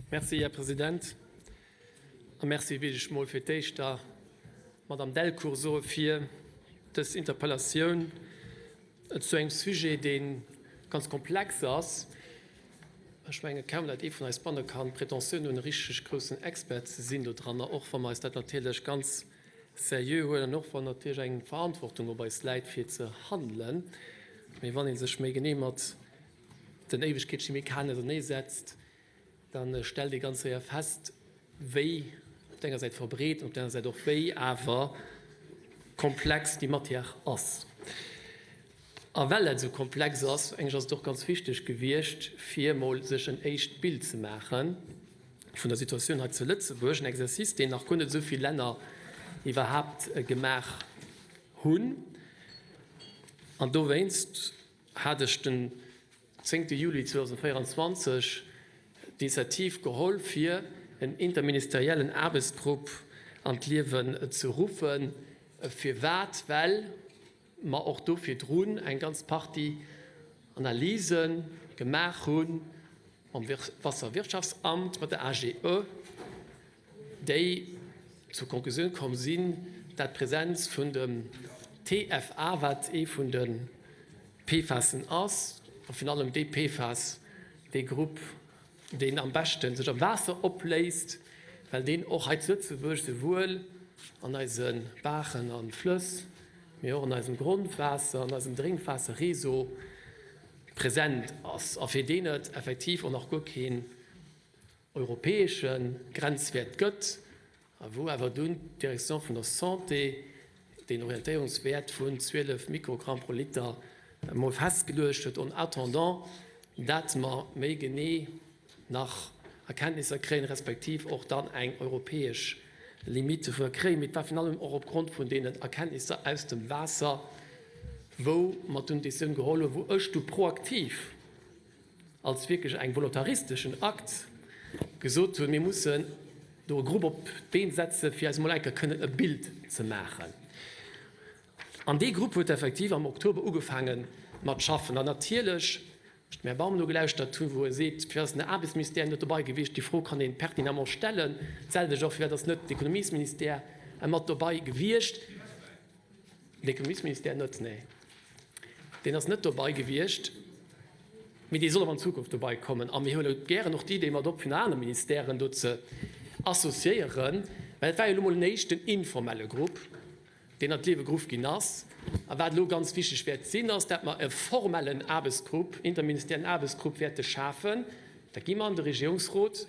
Merci, Här President. A Merci wéilt ech mol fir d'éischt der Madame Delcourt soe fir dës Interpellatioun zu engem Sujet, dee ganz komplex ass. Ech menge kaum, datt ee vun eis banne kann d'Pretentioun hunn, e richteg groussen Expert ze sinn dodranner, och wa mer eis dat natierlech ganz seriö huelen an och wann natierlech eng Verantwortung op eis läit, fir ze handelen. Mee wann ee sech méi genee mat den Éiwegkeetschemikalien auserneesetzt, da stellt ee ganz séier fest, wéi op der enger Säit verbreet an op der anerer Säit och wéi awer komplex déi Matière ass. A well dat esou komplex ass, mengen ech, ass et och ganz wichteg gewiescht, fir emol sech en éischt Bild ze maache vun der Situatioun hei zu Lëtzebuerg, en Exercice, deen nach guer net esou vill Länner iwwerhaapt gemaach hunn. An dowéinst hat ech den zéngte Juli 2024 d'Initiativ geholl, fir en interministeriellen Aarbechtsgrupp an d'Liewen ze ruffen. Firwat? Well mer och do virdrun eng ganz Partie Analyse gemaach hu mam Wasserwirtschaftsamt, mat der AGE, déi zur Konklusioun komm sinn, dat d'Präsenz vun dem TFA, wat ee vun de PFASen ass, a virun allem dee PFAS, dee Grupp, deen am beschte sech am Waasser opléist, well deen och hei zu Lëtzebuerg souwuel an eise Baachen a Flëss, mee och an eisem Grondwaasser, an eisem Drénkwaasserreseau present ass a fir deen et effektiv och nach guer keen europäesche Grenzwäert gëtt a wou awer dunn d'Direction vun der Santé deen Orientéierungswäert vun 12 Mikrogramm pro Liter emol festgeluecht huet, en attendant dat mer méi genee nach Erkenntnisser kréien, respektiv och dann eng europäesch Limite dovunner kréien. Mee et war virun allem och opgrond vun deenen Erkenntnisser aus dem Waasser, wou mer dunn d'Décisioun geholl hunn, wou ech du proaktiv, als wierklech eng volontaristeschen Akt gesot hunn, mir mussen do e Grupp op d'Been setzen, fir eis emol eng Kéier kënnen e Bild ze maachen. An dee Grupp huet effektiv am Oktober ugefaange mat schaffen. An natierlech, ech dem Här Baum nogelauschtert hunn, wou e seet, firwat ass den Aarbechtsministère net dobei gewiescht, déi Fro kann ee pertinemment stellen. D'selwecht och, firwat ass net d'Ekonomiesministère mat dobei gewiescht? D'Ekonomiesministère net, nee, deen ass net dobei gewiescht, mee dee soll awer an Zukunft dobei kommen. A mir huele gären och d'Idee mat op, fir nach aner Ministèren do ze associéieren, well et war jo elo mol en éischten informelle Grupp, deen an d'Liewe geruff ginn ass. A wat elo ganz wichteg wäert sinn, ass, dat mer e formellen Aarbechtsgrupp, interministeriellen Aarbechtsgrupp wäerte schafen. Da gi mer an de Regierungsrot.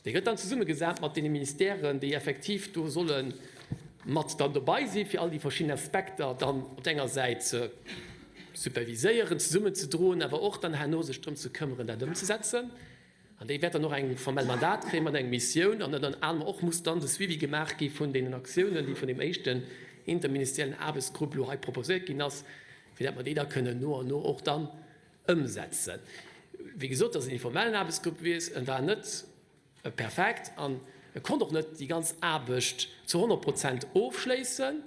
Dee gëtt dann zesummegesat mat deene Ministèren, déi effektiv do solle mat dann dobei sinn, fir all déi verschidden Aspekter dann op der enger Säit ze superviséieren, zesummenzedroen, awer och dann herno sech drëm ze këmmeren, dat ëmzesetzen. An déi wäert dann och eng formell Mandat kréien mat engem Missioun. An ënner anerem och muss dann de Suivi gemaach gi vun deenen Aktiounen, déi vun deem éischten interministeriellen Aarbechtsgrupp elo hei proposéiert ginn ass, fir dat mer déi da kënnen no an no och dann Ëmsetzen. Wéi gesot, et ass en informellen Aarbechtsgrupp gewiescht, en war net perfekt an e konnt och net déi ganz Aarbecht zu 100 Prozent ofschléissen,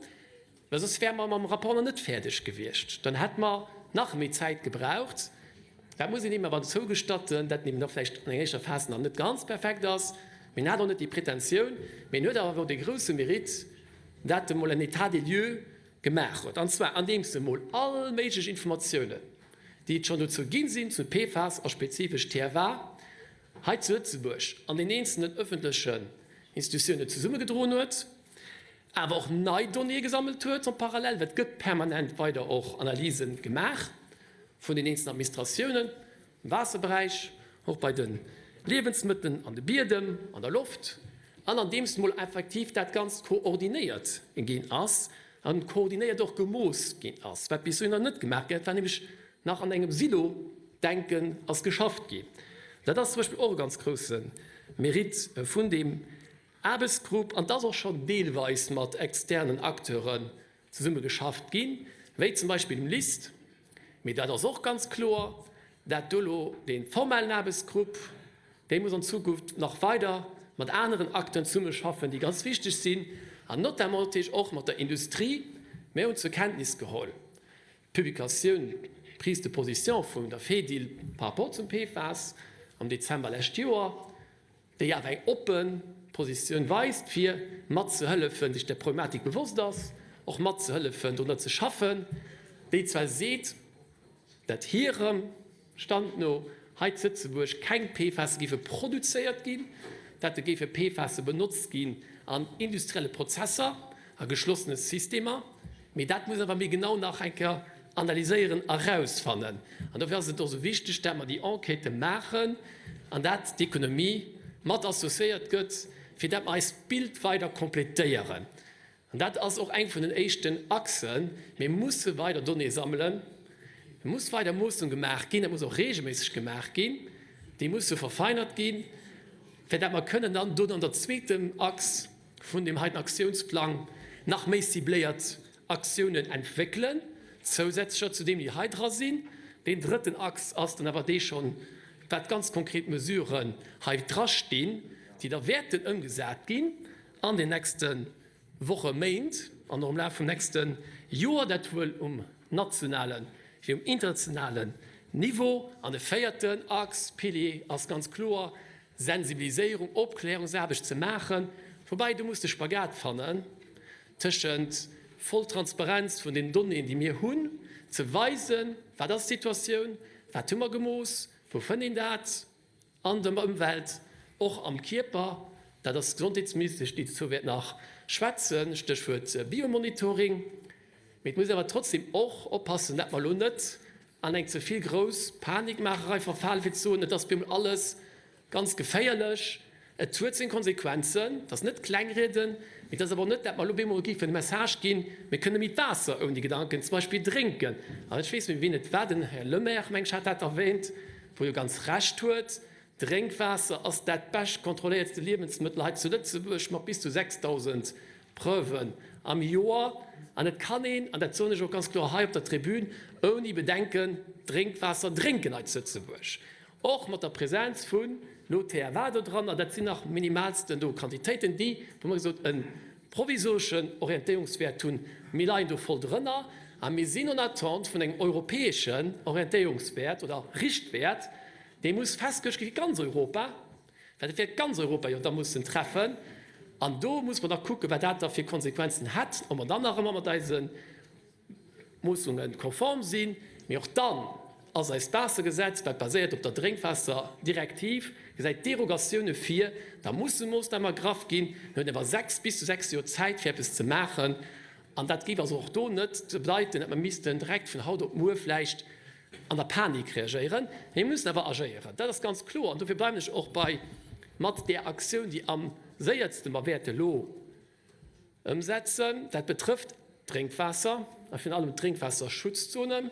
well soss wäre mer mam Rapport nach net fäerdeg gewiescht. Dann hätt mer nach méi Zäit gebraucht. Dat muss een him awer zougestatten, dat en eben da vläicht an enger éischter Phas nach net ganz perfekt ass. Mee en hat och net déi Pretentioun, mee en huet awer dee grouse Mérite, dat e mol en État des lieux gemaach huet, an zwar andeems e mol all méiglech Informatiounen, déi et schonn dozou ginn sinn, zu PFAS a spezifesch TFA hei zu Lëtzebuerg an den eenzelnen öffentlechen Institutiounen zesummegedroen huet, awer och nei Donnéeë gesammelt huet en parallèle, well et gëtt permanent weider och Analyse gemaach vun den eenzelnen Administratiounen am Waasserberäich, och bei de Liewensmëttelen, an de Biedem, an der Loft, an andeems mol effektiv dat Ganzt koordinéiert ginn ass an koordinéiert och gemooss ginn ass, wat bis dohinner net gemaach ginn ass. Et war nämlech nach an engem Silo-Denken ass geschafft ginn. Dat ass zum Beispill och e ganz grousse Mérite vun deem Aarbechtsgrupp an et ass och schonn deelweis mat externen Acteuren zesumme geschafft ginn, wéi zum Beispill dem LIST. Mee dat ass och ganz kloer, dat do elo dee formellen Aarbechtsgrupp, dee muss an Zukunft nach weider mat aneren Acteuren zesummeschaffen, déi ganz wichteg sinn, an notamment natierlech och mat der Industrie. Mir hunn zur Kenntnis geholl d'Publikatioun, d'Prise de position vun der Fedil par rapport zum PFAS am Dezember lescht Joer. déi awer eng oppe Positioun weist, fir matzehëllefen, sech der Problematik bewosst ass, och matzehëllefen, dorunner ze schaffen, déi zwar seet, dat hirem Stand no hei zu Lëtzebuerg keng PFASe géife produzéiert ginn, dat et géife PFASe benotzt ginn an industrielle Prozesser, a geschlossene Systemer. Mee dat muss awer méi genau nach eng Kéier analyséieren a rausfannen. An dofir ass et och esou wichteg, dat mer déi Enquêtë maachen an dat d'Ekonomie mat associéiert gëtt, fir dat mer eist Bild weider complétéieren. An dat ass och eng vun den éischten Achsen. Mir musse weider Donnéeë sammelen, et muss weider Moossung gemaach ginn, dat muss och regelméisseg gemaach ginn, déi musse verfeinert ginn, fir dat mer kënnen dann do an der zweeten Achs vun deem heiten Aktiounsplang nach méi cibléiert Aktiounen entwéckelen, zousätzlecher zu deem, déi hei dra sinn. Deen drëtten Achs ass dann awer dee schonn, wat ganz konkret Mesuren hei drastinn, déi da wäerten ëmgesat ginn an den nächste Woche, Méint an och am Laf vum nächste Joer, dat wuel um nationale wéi um internationalen Niveau. An de véierten Achs, Pilier, ass ganz kloer, Sensibiliséierung, Opklärungsaarbecht ze maachen, woubäi do muss de Spagat fannen tëschent voll Transparenz vun den Donnéeën, déi mir hunn, ze weisen, wat ass d'Situatioun, wat hu mer gemooss, wou fënnt een dat an der Ëmwelt, och am Kierper, dat ass d'Gesondheetsministesch, déi dozou wäert nach schwätzen, Stéchwuert Biomonitoring. Mee et muss awer trotzdem och oppassen, dat mer elo net an eng ze vill grouss Panikmaacherei verfalen, fir ze soen, et ass op eemol alles ganz geféierlech. Et huet seng Konsequenzen, et ass net klengrieden, mee et ass awer och net, dat mer elo op eemol géifen de Message ginn, mir kënne méi d'Waasser ouni Gedanken zum Beispill drénken. An ech weess net méi, wien et war, den Här Lemaire, meng ech, hat dat erwähnt, wou jo ganz Recht huet, Drénkwaasser ass dat bescht kontrolléiertste Liewensmëttel hei zu Lëtzebuerg mat bis zu 6.000 Preuven am Joer. An et kann een, an dat soen ech och ganz kloer hei op der Tribün, ouni Bedenken Drénkwaasser drénken hei zu Lëtzebuerg, och mat der Präsenz vun elo TFA do dran. An dat sinn nach minimalsten do Quantitéiten, déi, wou mer gesot, e provisoreschen Orientéierungswäert hunn. Mir leien do voll drënner a mir sinn en attente vun engem europäeschen Orientéierungswäert oder Richtwäert, Dee muss festgeluecht gi fir ganz Europa, well et wäert ganz Europa jo da mussen treffen. An do muss mer da kucken, wat dat da fir Konsequenzen hätt, ob mer dann nach ëmmer mat eise Moossunge konform sinn. Mee och dann ass eist Waassergesetz, wat baséiert op der Drénkwaasserdirektiv, gesäit Derogatioune vir. Da musse Moossname ergraff ginn. Mir hunn awer 6, bis zu 6 Joer Zäit, fir eppes ze maachen. An dat géif also och do net bedeiten, datt mer missten direkt vun haut op muer vläicht an der Panik reagéieren. Mir mussen awer agéieren, dat ass ganz kloer. An dofir bleiwen ech och bei mat där Aktioun, déi am séierste mer wäerte elo ëmsetzen. Dat betrëfft d'Drénkwaasser a virun allem d'Drénkwaasserschutzzonen,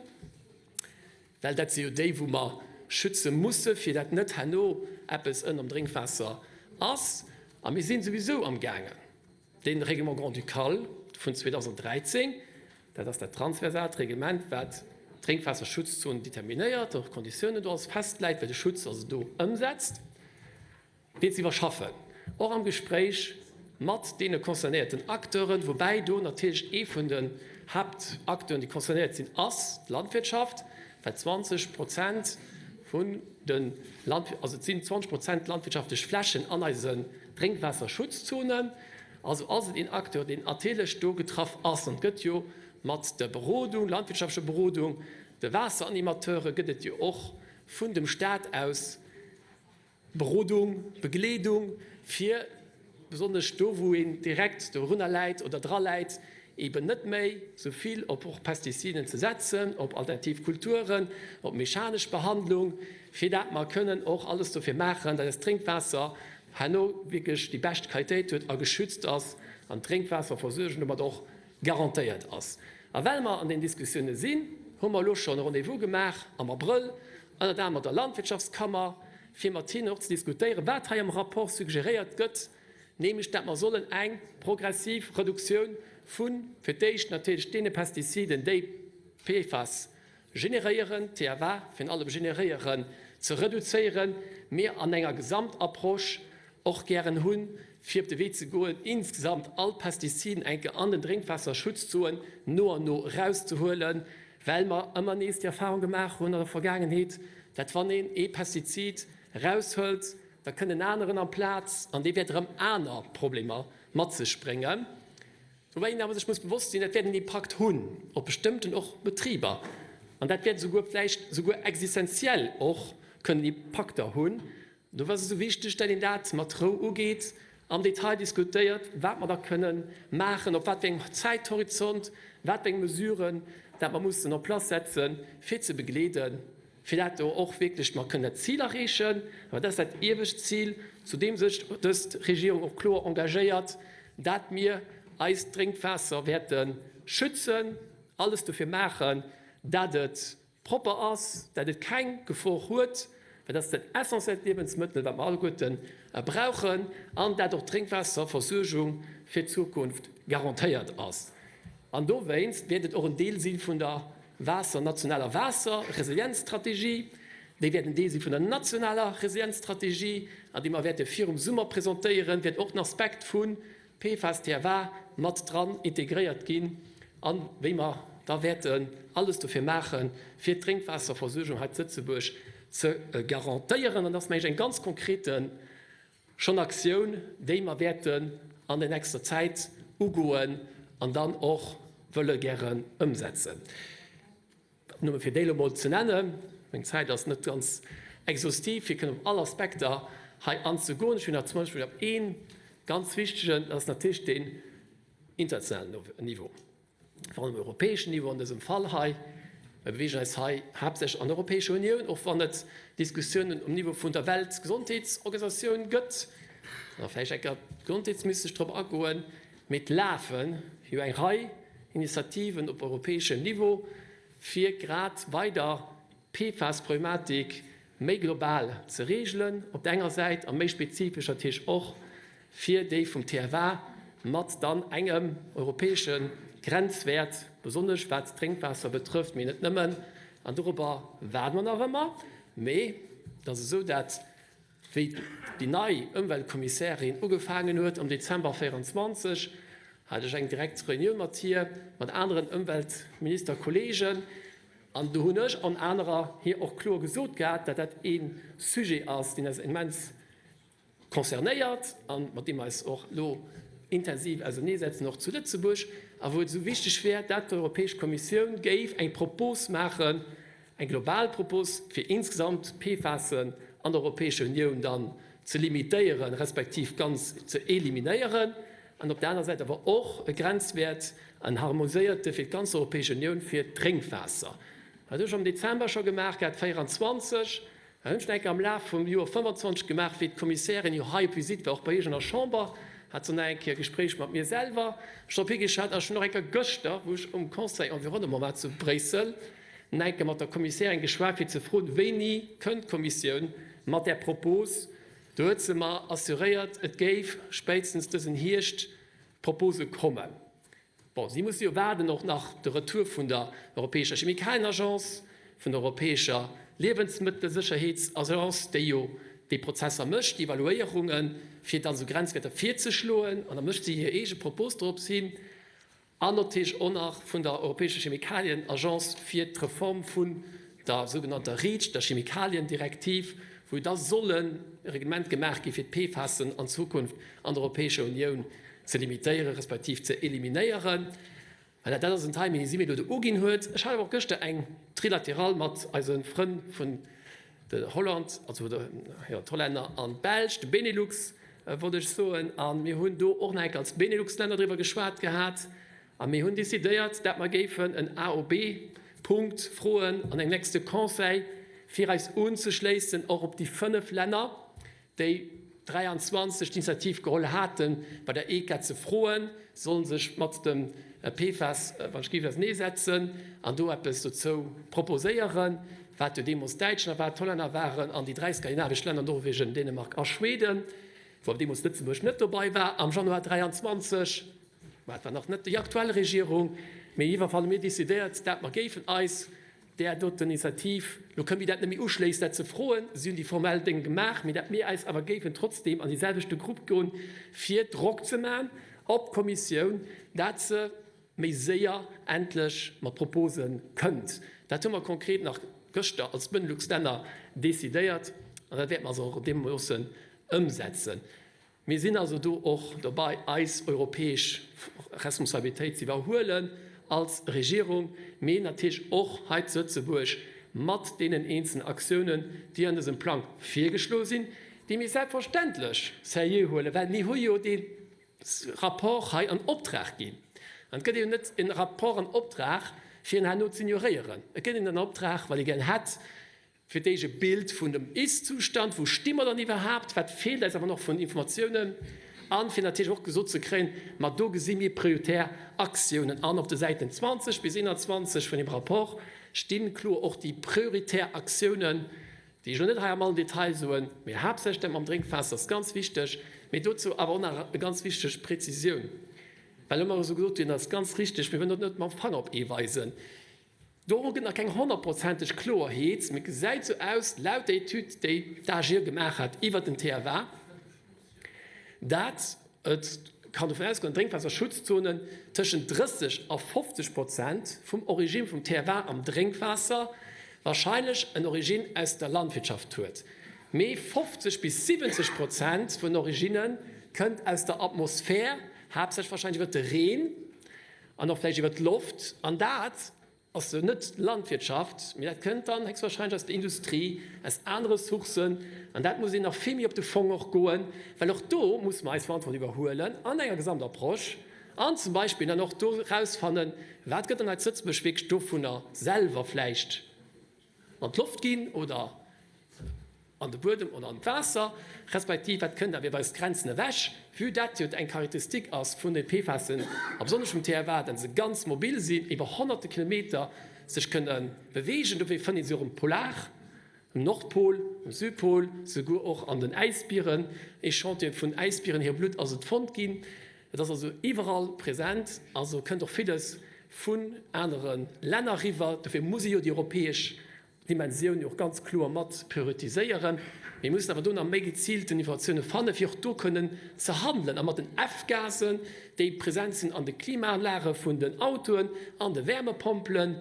well dat si jo déi, wou mer schütze musse fir dat net herno eppes ënnerm Drénkwaasser ass. A mir si souwisou amgaangen, Dee Règlement grand-ducal vun 2013, dat ass dat transversaalt Reglement, wat d'Drénkwaasserschutzzonen determinéiert, och d'Konditiounen do alles festläit, wéi de Schutz also do ëmsetzt, deen ze iwwerschaffen, och am Gespréich mat deene concernéierten Acteuren, woubäi do natierlech ee vun den Haaptacteuren, déi concernéiert sinn, ass d'Landwirtschaft, well 20 Prozent vun de Land, also et sinn 20 Prozent landwirtschaftlech Flächen an eisen Drénkwaasserschutzzonen. Also ass et een Acteur, deen natierlech do getraff ass. An et gëtt jo mat der Berodung, landwirtschaftlecher Berodung, de Waasseranimateure gëtt et jo och vun dem Stat aus Berodung, Begleedung, fir besonnesch do, wou een direkt dorunner läit oder dra läit, eben net méi esou vill op och Pestiziden ze setzen, op alternativ Kulturen, op mechanesch Behandlung, fir dat mer kënnen och alles dofir maachen, datt eist Drénkwaasser herno wierklech déi bescht Qualitéit huet a geschützt ass an d'Drénkwaasserversuergung domat och garantéiert ass. A well mer an den Diskussioune sinn, hu mer elo schonn e Rendez-vous gemaach am Abrëll, ënnert anerem mat der Landwirtschaftskammer, fir mat hinnen och ze diskutéieren, wat hei am Rapport suggeréiert gëtt, nämlech dat mer sollen eng progressiv Reduktioun vu fir d'éischt natierlech deene Pestiziden, déi PFAS generéieren, TFA virun allem generéieren, ze reduzéieren, mir an enger Gesamtapproche och gären hunn, fir op de Wee ze goen, insgesamt all d'Pestiziden eng Kéier an den Drénkwaasserschutzzonen no an no erauszehuelen, well mer ëmmer nees déi Erfahrung gemaach hunn an der Vergaangenheet, dat wann een ee Pestizid eraushëlt, Da kënnt en aneren amplaz an dee wäert erëm aner Problemer mat sech bréngen. Woubäi een awer sech muss bewosst sinn, dat wäert en Impakt hunn op bestëmmten och Betriber an dat wäert esouguer vläicht esouguer existenziell och kënnen Impakter hunn. Dofir ass et esou wichteg, dat een dat mat Rou ugeet, am Detail diskutéiert, wat mer da kënnen maachen, op wat fir engem Zäithorizont, wat fir eng Mesuren dat mer mussen en place setzen, fir ze begleeden, fir dat do och wierklech mer kënnen dat Zil erreechen, well dat ass dat iewescht Zil, zu deem sech dës Regierung och kloer engagéiert, dat mir eist Drénkwaasser wäerte schützen, alles dofir maachen, dat et propper ass, dat et keng Gefor huet, well dat ass dat essentiellt Liewensmëttel, wat mer alleguerte brauchen, an dat och d'Drénkwaasserversuergung fir d'Zukunft garantéiert ass. An dowéinst wäert et och en Deel si vun der Waasser, nationaler Waasserresilienzstrategie. Déi wäert en Deel si vun der nationaler Resilienzstrategie, an déi mer wäerte virum Summer presentéieren, wäert och den Aspekt vu PFAS, TFA mat dran integréiert ginn a wéi mer da wäerten alles dofir maachen, fir d'Drénkwaasserversuergung hei zu Lëtzebuerg ze garantéieren. An dat ass, mengen ech, eng ganz konkrete schonn Aktioun, déi mer wäerten an der nächster Zäit ugoen an dann och wëlle gären ëmsetzen. Nëmme fir déi elo mol ze nennen, meng Zäit ass net ganz exhaustiv, fir kënnen op all Aspekter hei anzegoen. Ech hunn nach zum Beispill op ee ganz wichtegen, dat ass natierlech deen internationalen Niveau. Virun allem europäeschen Niveau an dësem Fall hei. Mir beweegen eis hei haaptsächlech an der Europäescher Unioun, och wann et Diskussiounen um Niveau vun der Weltgesondheetsorganisatioun gëtt, da vläicht eng Kéier d'Gesondheetsministesch drop agoen, mee et lafe jo eng Rei Initiativen op europäeschem Niveau, fir grad weider d'PFAS-Problematik méi global ze regelen op der enger Säit a méi spezifesch natierlech och fir déi vum TFA mat dann engem europäesche Grenzwäert, besonnesch wat d'Drénkwaasser betrëfft, mee net nëmmen. An dorobber waarde mer nach ëmmer. Mee et ass esou, dat wéi déi nei Ëmweltkommissärin ugefaangen huet am Dezember 24, hat ech eng direkt Reunioun mat hir, mat aneren Ëmweltministerkolleegen, an do hunn ech an anerer hir och kloer gesot gehat, dat dat ee Sujet ass, deen eis immens concernéiert a mat deem mer eis och elo intensiv auserneesetzen, och zu Lëtzebuerg, a wou et esou wichteg wär, dat d'Europäesch Kommissioun géif eng Propos maachen, eng global Propos, fir insgesamt d'PFASen an der Europäescher Unioun dann ze limitéieren, respektiv ganz ze eliminéieren, an op der anerer Säit awer och e Grenzwäert, en harmoniséierte fir d'ganz Europäesch Unioun fir d'Drénkwaasser. Dat hu ech am Dezember scho gemaach gehat, 24. Dat hunn ech nach eng Kéier am Laf vum Joer 25 gemaach, wéi d'Kommissärin jo hei op Visitt war, och bei Iech an der Chamber, hat se nach eng Kéier e Gespréich mat mir selwer drop higeschat. An ech hunn och eng Kéier gëschter, wou ech um Conseil Environnement war zu Bréissel, nach eng Kéier mat der Kommissärin geschwat, fir ze froen, Wéini kënnt d'Kommissioun mat där Propos? Do huet se mer assuréiert, et géif spéitstens dësen Hierscht d'Propose kommen. Bon, si musse jo waarden och nach de Retour vun der Europäescher Chemikalien-Agence, vun der Europäescher Liewensmëttelsécherheetsagence, déi jo déi Prozesser mécht, déi Evaluéierungen, fir dann esou Grenzwäerter virzeschloen, an da mécht si hir eege Propos dorops hin, an natierlech och nach vun der Europäescher Chemikalien-Agence fir d'Reform vun der sougenannter REACH, der Chemikaliendirektiv, wou da soll e Reglement gemaach gi fir d'PFASen an Zukunft an der Europäescher Unioun ze limitéieren, respektiv ze eliminéieren. Voilà, dat ass en Timing, dee si mir elo do uginn huet. Ech hat awer och gëschter eng Trilaterale mat eise Frënn vun de Holland, also de, jo, d'Hollänner an d'Belsch, de Benelux, wollt ech soen, a mir hunn do och nach eng Kéier als Benelux-Länner driwwer geschwat gehat. A mir hunn decidéiert, dat mer géifen en AOB-Punkt froen an engem nächste Conseil, fir eis unzeschléissen och op déi 5 Länner, déi 23 d'Initiativ geholl haten, bei der ECA ze froen, se sollen sech mat dem PFAS, wann ech géif, auserneesetzen an do eppes dozou proposéieren, wat jo deemools d'Däitschen war, d'Hollänner waren an déi dräi skandinavesch Länner, Norwegen, Dänemark a Schweden, wou awer deemools Lëtzebuerg net dobei war am Januar 23. Mä et war nach net déi aktuell Regierung, mee jiddwerfall hu mir decidéiert, dat mer géifen eis där doten Initiativ, lo kënne mir dat net méi uschléissen, dat ze froen, si hunn déi formell Déng gemaach, mee dat mir eis awer géifen trotzdeem an dee selwechte Grupp goen, fir Drock ze maachen op d'Kommissioun, dat se méi séier endlech mat Propose kënnt. Dat hu mer konkret nach gëschter als Benelux-Länner decidéiert an dat wäerte mer eis och deemoossen. ëmsetzen. Mir sinn also do och dobei, eis europäesch Responsabilitéit ze iwwerhuelen als Regierung, mee natierlech och hei zu Lëtzebuerg mat deenen eenzelnen Aktiounen, déi an dësem Plang virgeschloe sinn, déi mir selbstverständlech seriö huelen, well mir hu jo dee Rapport hei an Optrag ginn. An et gëtt een net en Rapport an Optrag, fir en herno ze ignoréieren. Et gëtt een en Optrag, well ee gär hätt, Fir d'éischt e Bild vun dem Ist-Zustand, wou sti mer dann iwwerhaapt, wat feelt eis awer nach vun Informatiounen, an fir natierlech och gesot ze kréien, ma do gesi mir prioritär Aktiounen. An op de Säiten 20 bis 21 vun deem Rapport sti kloer och déi prioritär Aktiounen, déi ech elo net hei am allen Detail soen, mee haaptsächlech dat mam Drénkwaasser ass ganz wichteg. Mee dozou awer och nach e ganz wichteg Präzisioun, well ëmmer esou gesot ginn ass, ganz richtig, mir wëllen och net mam Fanger op ee weisen, Do gëtt nach keng honnertprozenteg Kloerheet, mee et gesäit sou aus, laut der Etüd, déi d'AGE gemaach hat iwwert den TFA, dat et kann dovun ausgoen, Drénkwaasserschutzzonen tëschent 30 a 50 Prozent vum Origine vum TFA am Drénkwaasser warscheinlech en Origine aus der Landwirtschaft huet, mee 50 bis 70 Prozent vun Originne kënnt aus der Atmosphär, haaptsächlech warscheinlech iwwert de Reen. An och vläicht iwwer d'Loft. An dat ass jo net d'Landwirtschaft, mee dat kënnt dann héchstwahrscheinlech aus der Industrie, aus anere Sourcen. An dat muss een nach vill méi op de Fong och goen, well och do musse mer eis Verantwortung iwwerhuelen an enger Gesamtapproche an zum Beispill dann och do erausfannen, wat gëtt dann hei zu Lëtzebuerg wierklech dovunner selwer vläicht an d'Loft ginn oder an de Buedem oder an d'Waasser, respektiv wat kënnt awer iwwer eis Grenzen ewech, vue dat jo eng Charakteristik ass vun de PFASen a besonnesch vum TFA, dat se ganz mobil sinn, iwwer honnerte Kilometer sech kënne beweegen. Dofir fënnt ee se och um Polar, um Nordpol, um Südpol, souguer och an den Äisbieren. Echantillonen vun Äisbieren, hir Blutt ass et fonnt ginn. Et ass also iwwerall present, also kënnt och villes vun anere Länner eriwwer. Dofir muss ee jo déi europäesch Dimensioun jo och ganz kloer mat prioritiséieren. Mir mussen awer do nach méi geziilten Informatioune fannen, fir och do kënnen ze handelen. A mat den F-Gasen, déi present sinn an de Klimaanlage vun den Autoen, an de Wärmepompelen,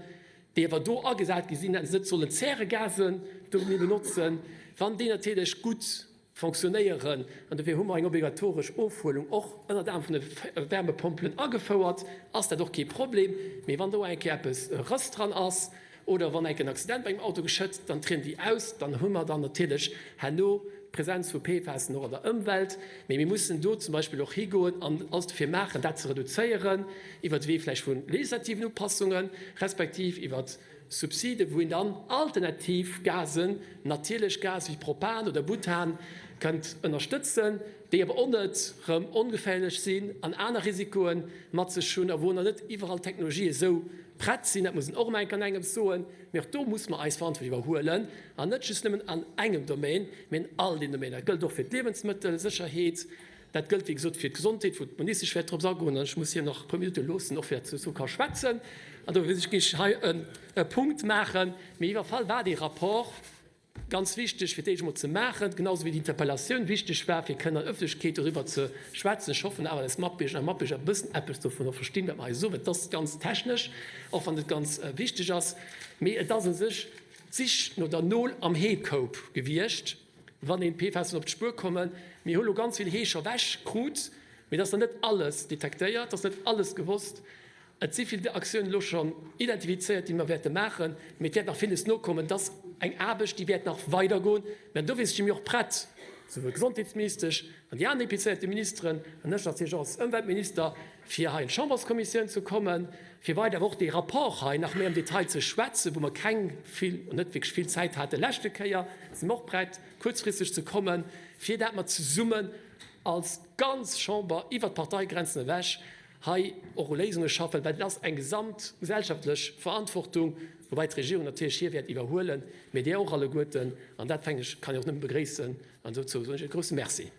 déi awer do agesat gi sinn, hätte se net sollen Zäregasen do méi benotzen, wann déi natierlech gutt fonctionnéieren, an dofir hu mer eng obligatoresch Ofhuelung och ënnert anerem vun de Wärmepompelen agefouert, ass dat och kee Problem. Mee wann do eng Kéier eppes e Rëss dran ass oder wann eng Kéier en Accident bei engem Auto geschëtt, dann trieden déi aus. Dann hu mer dann natierlech herno d'Präsenz vu PFASen och an der Ëmwelt. Mee mir mussen do zum Beispill och higoen an alles dofir maachen, dat ze reduzéieren, iwwer de Wee vläicht vu legislativen Upassungen, respektiv iwwer Subside wou een dann alternativ Gasen, natierlech Gase wéi Propan oder Butan kënnt ënnerstëtzen, déi awer och net rëm ongeféierlech sinn an aner Risikoe mat sech hunn a wou nach net iwwerall d'Technologië esou prett sinn. Dat muss een och ëmmer eng Kéier an engems soen. Mee och do muss mer eis Verantwortung iwwerhuelen an net just nëmmen an engem Domaine, mee an all den Domainer. Dat gëllt och fir d'Liewensmëttelsécherheet. Dat gëllt, wéi gesot, fir d'Gesondheet, wou d'Ministesch wäert drop agoen, an ech muss hir nach e puer Minutte loossen, och fir dat se dozou ka schwätzen. An dofir géif ech hei e Punkt maachen. Mee iwwer Fall war dee Rapport ganz wichteg, fir d'éischt emol ze maachen, genau esou wéi d'Interpellatioun wichteg war, fir kënnen an der Ëffentlechkeet doriwwer ze schwätzen. Ech hoffen awer, dass d'Matbierger a Matbierger e bëssen eppes dovun och verstinn, wat mer hei soen, well et ass ganz technesch, och wann et ganz wichteg ass. Mee et ass u sech d'Sich no der Nol am Heekoup gewiescht. Wann een d'PFASen op d'Spuer kommen, mir hu lo ganz vill Hee scho wech krut, mee et ass nach net alles detektéiert, et ass net alles gewosst. Et si vill Aktiounen elo schonn identifizéiert, déi mer wäerte maachen, mee et wäert nach villes nokommen. Et ass eng Aarbecht, déi wäert nach weidergoen. Mä dofir sti mir och prett, souwuel d'Gesondheetsministesch an déi aner implizéierte Ministeren an ech natierlech och als Ëmweltminister, fir hei an d'Chamberskommissioun ze kommen, fir weider awer och dee Rapport hei nach méi am Detail ze schwätzen, wou mer keng vill, net wierklech vill Zäit hate leschte Kéier, si mer och prett, kuerzfristeg ze kommen, fir dat mer zesummen als ganz Chamber iwwert d'Parteigrenzen ewech hei och u Léisunge schaffen, well et ass eng gesamtgesellschaftlech Verantwortung, woubäi d'Regierung natierlech hir wäert iwwerhuelen, mee Dir och alleguerten. An dat, fengen ech, kann ech och nëmme begréissen an dozou soen ech e grouse Merci.